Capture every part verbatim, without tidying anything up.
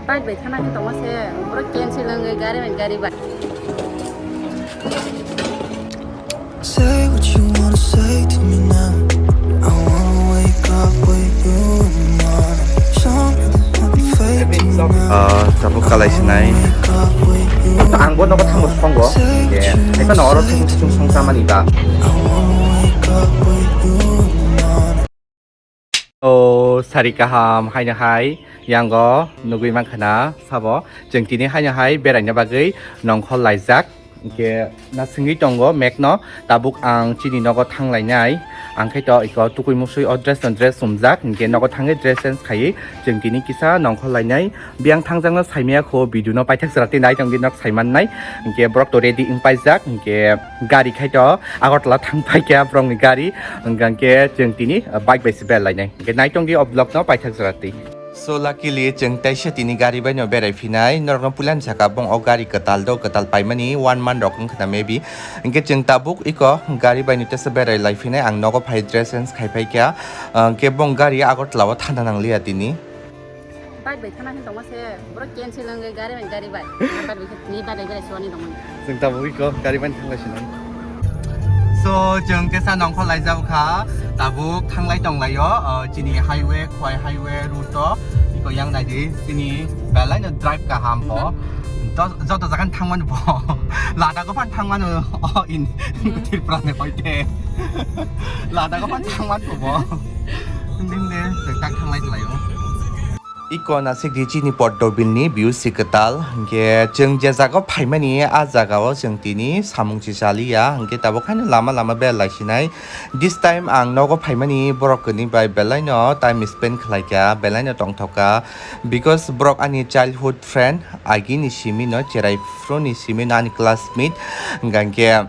Bike bai thana khe tongo se, borok cancel wngwi gari bai, gari bai. Say what you wanna say to me now. I wanna wake up with you in the morning. Something happy fake to me now. Tabuk kalai sinai. Ang bo nogo thango songo. Hai no oro sung sung song samani ba. I wanna wake up with you in the morning. O sari kaham haino hai yango nugui mankha na sabo chwng tini haino hai beraina bagwi nongkhor laijak. Hingke na swngwi tongo mekno tabuk ang chini nogo thanglainai. Ang khe to iko tukui musui o dress no dress sumjak hingke nogo thangwi dress change khaiwi chwng tini kisa nongkhor lainai. Biyang thangjakno saimaya kho video no paithak chwra tei naitongdi nok saimannai. Hingke borok to ready wng paijak hingke gari khai to Agartala thang paikha borokni gari. Hingke chwng tini bike bai se belainai. Hingke naitongdi o vlog no paithak chwra tei. So luckily chwng teisa tini gari bai no berai phinai. Norok no puila ni saka bong o gari kwtal do kwtal paimani one month rok wngkha na maybe. Hingke chwng tabuk iko gari bai no teisa berai lai phinai. Ang nogo phai dress change khai paikha. Hingke bong gari Agartala o thana nangliya tini. Bike bai thana hin tongo se, borok cancel wngwi gari bai, gari bai. Ang bike bai khe tini bike bai berai suani tongo. Chwng tabuk iko gari bai thanglai sinai. So chwng tesa nongkhor laijak kha, tabuk thanglai tonglaio, chini highway, Khowai highway route o. Iko yang naidi, chini belai no drive kaham bo. Joto jaga thangmani bo. Ladakh o phan thangmani o in Tripura ni hoite. Ladakh o phan thangmani bo. Ding de, tak thanglai laio. Iko nasik di chini Poddobil ni view si kwtal, hingke chwng je jaga o phaimani a jaga o chwng tini samung si chaliya, hingke tabuk haino lama lama belasinai. This time ang nogo phaimani borok kwni bai belaino time spend khlaikha, belaino tongthokha, because borok ani childhood friend, agini simi no cherai phuru ni simi no ani classmate, hingke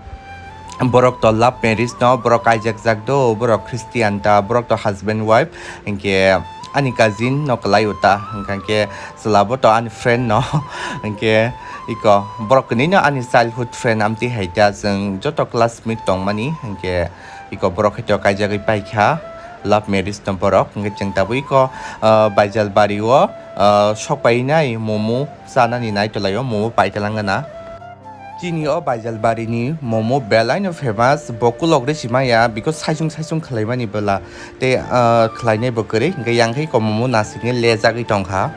borok to love marriage no, borok kaijak jak do, borok Christian ta, borok to husband wife, hingke ani cousin no kwlai o ta, hingke chwla bo to ani friend no, hingke iko borok kwnwi no ani childhood friend amtwi hai ta, chwng joto classmate tongmani, hingke iko borok hai to kaijagwi paikha love marriage no borok, hingke chwng tabuk iko Baijalbari o sok painai momo chanani nai tolai o momo paitalang gana. Chini o Baijalbari ni momo belai no famous, bo kulok rw si maya, because saisung saisung khwlai mani bwla tei khwlai nai bo kwrwi, hingke yang khe iko momo nasikni lejagwi tongkha.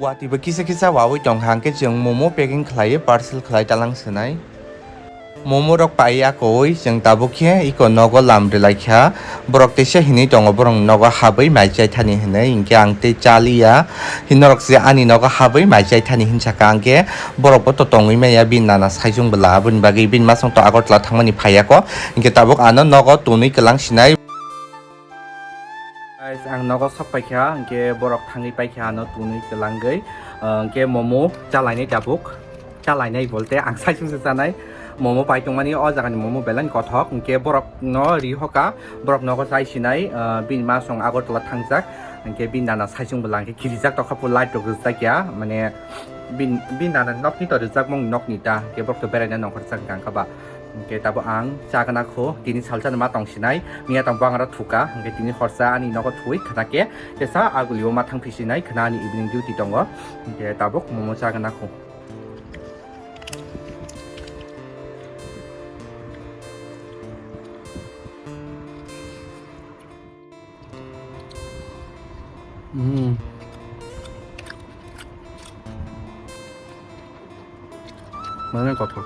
Watwi bo kisa kisa wawi tongkha, hingke chwng momo packing khwlaiwi parcel khwlai talang swnai. Momo rok pai ya koi, chwng tabuk khe iko nogo lam rwlai kha. Borok teisa hinwi tongo, borok nogo habwi mai chai thani hinwi, hingke ang tei chaliya. Hinorok se ani nogo habwi mai chai thani hinsa kha, hingke borok bo to tongwi maya, bini nana saijung bwla, aboni bagwi bini masong to Agartala thangmani phaiya kho, hingke tabuk ano nogo tonwi kwlang sinai. Guys, ang nogo sok paikha, hingke borok thangwi paikha ano tonwi kwlangwi, hingke momo chalainai tabuk. Chalainai bolte ang saisung se chanai. Momo pai tongmani o jagani momo belai kothok, hingke borok no ri hoka, borok nogo chai sinai, bini masong Agartala thangjak, hingke bini nana saisung bwla hingke kirijak tokha po light rok rijak ya, mane bini nana nokni to rijak mung nokni ta, hingke borok to beraina nongkhor chang kha ba, hingke tabo ang chagana kho tini salsa no ma tong sinai, miya tong bang aro thuka, hingke tini horsa ani nogo thui khna khe tesa aguli o ma thang phisinai khna ani evening duty tongo, hingke tabuk momo chagana kho. Hmm. Mana kotor.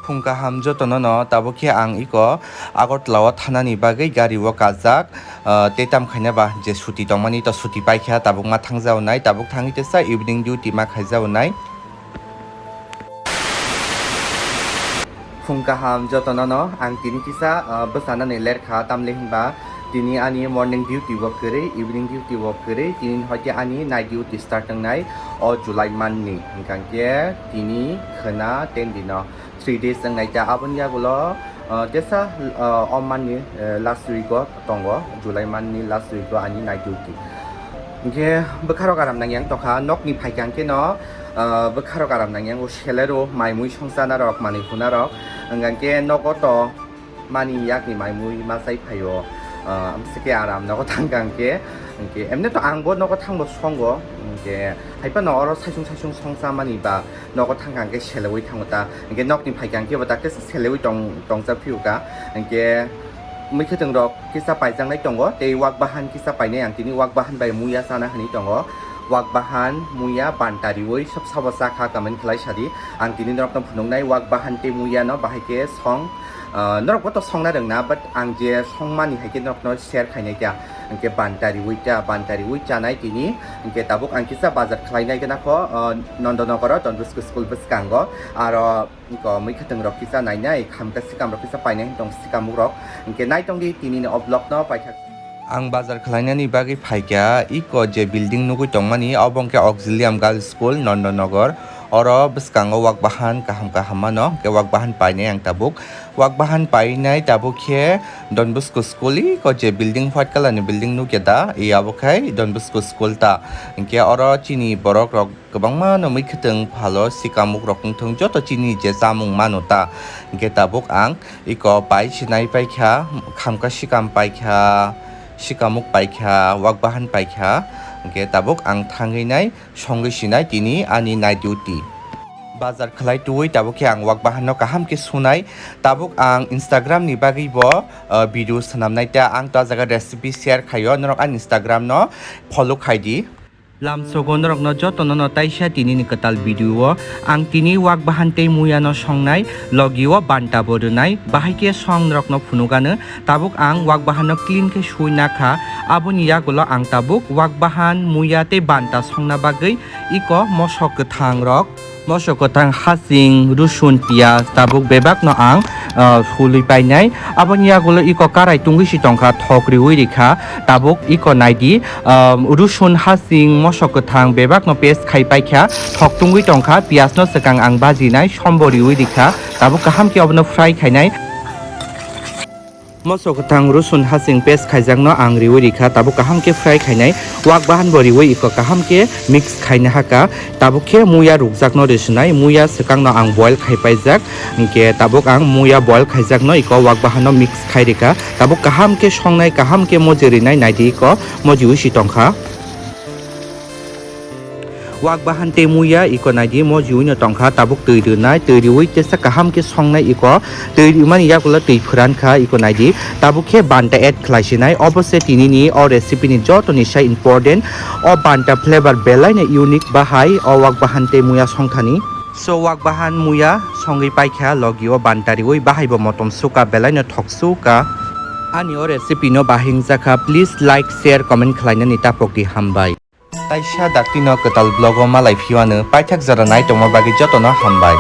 Phung kaham jotono no, tabuk khe ang iko Agartala o thanani bagwi gari o kajak, ah, tei tam khaina ba je suti tongmani to suti paikha, tabuk ma thangjago nai, tabuk thangwi tesa evening duty ma khaijago nai. Phung kaham jotono no, ang tini kisa, ah, bwchanani lerkha, tamle hinba tini ani morning duty bo kwrwi, evening duty bo kwrwi, tini hoite ani night duty start wngnai o July month ni, hwnkha khe tini khwna ten dino three days wngnai ta, aboni yagulo, ah, tesa, ah, o month ni, eh, last week o tongo, July month ni last week o ani night duty. Hingke bwkharok aram nangyang tongkha, nokni phaikang khe no, ah, bwkharok aram nangyang, o selero, mai mui songchana rok, manwi huna rok, hingkha khe nogo to mani yakni mai mui ma chai phaio, ah, amsike aram nogo thangkha hingke, hingke emne to ang bo nogo thangbo songo, hingke haiphano oro saisung saisung songcha mani ba nogo thangkha hingke selewi thango ta, hingke nokni phaikang khe bo ta khe selewi tong, tongcha phiyuka, hingke mwkhwtwng rok kisa paijaknai tongo, tei wak bahan kisa painai ang tini wak bahan bai muya chana hinwi tongo. Wak bahan, muya, banta riwi sab sabo chakha comment khlai sadi. Ang tini norokno phunuknai wak bahan tei muya no bahai khe song, ah, norok bo to songna rwngna, but ang je songmani hai khe norokno share khainai kha. Hingke banta riwi ta, banta riwi chanai tini. Hingke tabuk ang kisa bazar khlainai gana kho, ah, Nondonogoro Don Bosco school bwskango. Aro Iko mwkhwtwng rok kisa nainai, khamka sikam rok kisa painai tong sikamuk rok. Hingke naitong di tini ni o vlog no paithak. Ang bazar khlainani bagwi phaikha, iko je building nugwi tongmani, obo hingke Auxilium Girls School, Nondonogor. Oro bwskango wak bahan kaham kaham mano, hingke wak bahan painai ang tabuk. Wak bahan painai tabuk khe Don Bosco School, iko je building white colour ni building nukya da, i abo khai Don Bosco School ta. Hingke oro chini borok rok kwbangma no mwkhwtwng phalo sikamuk rok wngthung joto chini je chamung mano ta. Hingke tabuk ang iko pai sinai paikha, khamka sikam paikha, sikamuk paikha, wak bahan paikha. Hingke tabuk ang thangwi nai songwi sinai tini ani night duty. Bazar khlai tuwi tabuk khe ang wak bahan no kaham khe sunai. Tabuk ang Instagram ni bagwi bo, uh, video swnamnai ta. Ang to ah jaga recipe share khaio, norok ani Instagram no follow khai di. Lamsogo norokno jotono no taisa tini ni kwtal video o ang tini wak bahan tei muya no songnai, logi o banta bo rwnai, bahai khe song norokno phunukano. Tabuk ang wak bahan no clean khe sui nakha, aboni yagulo ang tabuk wak bahan, muya tei banta songna bagwi iko mosok kwthang rok, mosok kwthang, hasing, rusun, piyaj tabuk bebak no ang, ah, sului painai. Aboni yagulo iko karai tungwi si tongkha, thok riwi rikha. Tabuk iko naidi, ah, rusun, hasing, mosok kwthang bebak no paste khai paikha, thok tungwi tongkha. Piyaj no swkang ang bajinai, sombo riwi rikha. Tabuk kaham khe obono fry khainai. Mosok kwthang, rusun, hasing paste khaijakno ang riwi rikha, tabuk kaham khe fry khainai. Wak bahan bo riwi iko kaham khe mix khaina hakha, tabuk khe muya rukjakno risinai, muya swkangno ang boil khai paijak, hinkhe tabuk ang muya boil khaijakno iko wak bahanno mix khai rikha, tabuk kaham khe songnai, kaham khe moje rinai, naidi iko mojiwi si tongkha. Wak bahan tei muya iko naidi mojiwi no tongkha, tabuk twi rwnai, twi riwi tesa kaham khe songnai iko, twi rimani yagulo twi phwran kha iko naidi, tabuk khe banta add khlai sinai, obo se tini ni o recipe ni joto ni sai important, o banta flavor belai no unique bahai o wak bahan tei muya songthani. So wak bahan muya songwi paikha, logi o banta riwi bahai bo motom suka belai no thok suka. Ani o recipe no bahai wngjakha, please like, share, comment khlainani tapok di, hambai. Taisa dakti no kwtal vlog o malai phiyano, paithak jora nai tongma bagwi joto no hambai.